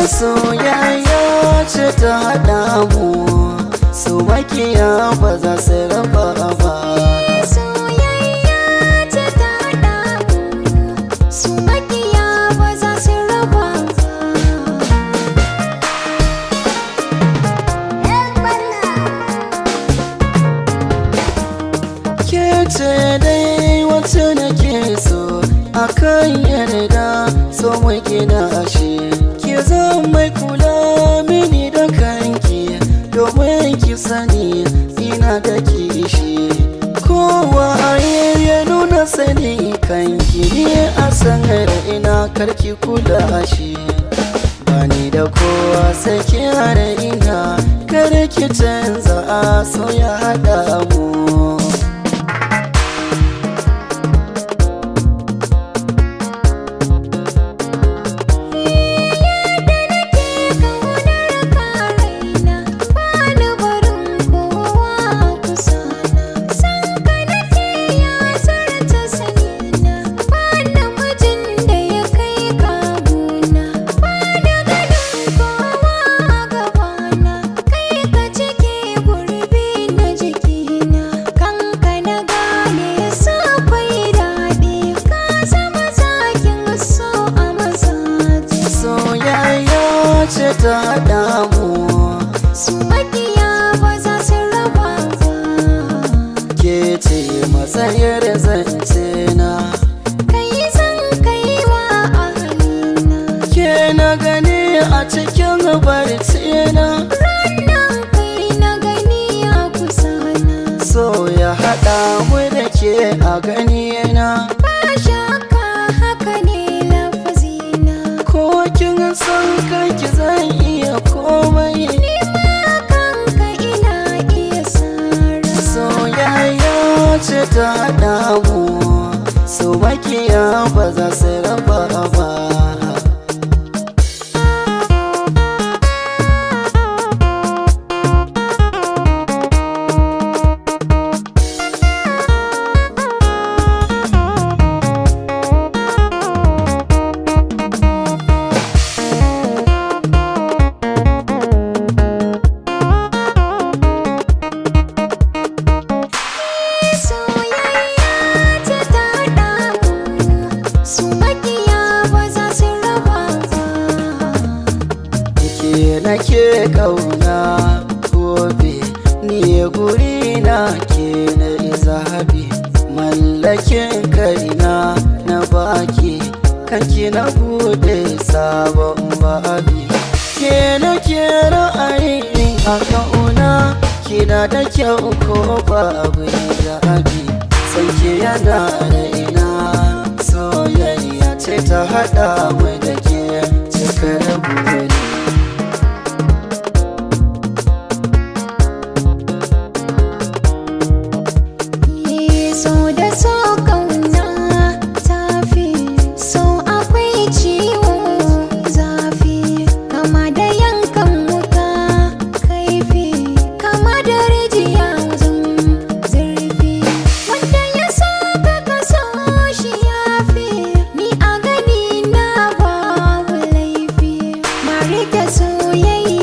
Soyayya ce ta haɗa mu, su makiya ba za su raba ba. Soyayya ce ta haɗa mu, su makiya ba za su raba ba. Ke ce dai wacce nake so, akan yarda so mu gina shi. Ki zan mai kula mini da kanki, domin ki sani ina da kishi. Kowa ya nuna sani kanki, ni a san ina karki kula shi. Bani da kowa sai ki har ina, kar ki canza so ya haɗa mu. Yadda nake ƙaunar ka raina, bani barin kowa kusa na. San ka nake ya zarta sanina, ba namijin da ya kai ka guna. Bani ganin kowa a gabana, kai ka cike gurbi na jikina. Kanka na gane so akwai daɗi, ka zama zakin so a mazaje. Soyayya ce ta haɗa mu, Su makiya ba za su raba ba. Ke ce matsayar zance na. Kai zan kai wa ahalina, Ke na gani a cikin barci na, ranar kai na gani a kusa na. So ya haɗa mu da ke a gani na. Ba shakka haka ne lafazina, Ko kin san kanki zan iya komai. Ni ma kanka ina iya sara. Soyayya ce ta haɗa mu, su makiya ba za su raba ba. Soyayya ce ta haɗa mu, su makiya ba za su raba ba. Ke nake kauna gobe, ni guri na ke na zabi, mallakin kaina na baki, kanki na bude sabon babi. Ke nake ra'ayi a kauna, kina da kyau ko babu hijabi, sanki yana raina. Soyayya ce ta haɗa mu da ke, cikar buri. So da so kauna tafi, so akwai ciwo zafi, kama da yankan wuka kaifi, kama da rijiya wajen zurfi. Wanda ya so ka kaso shi yafi, ni a gani na babu laifi, na rike soyayya.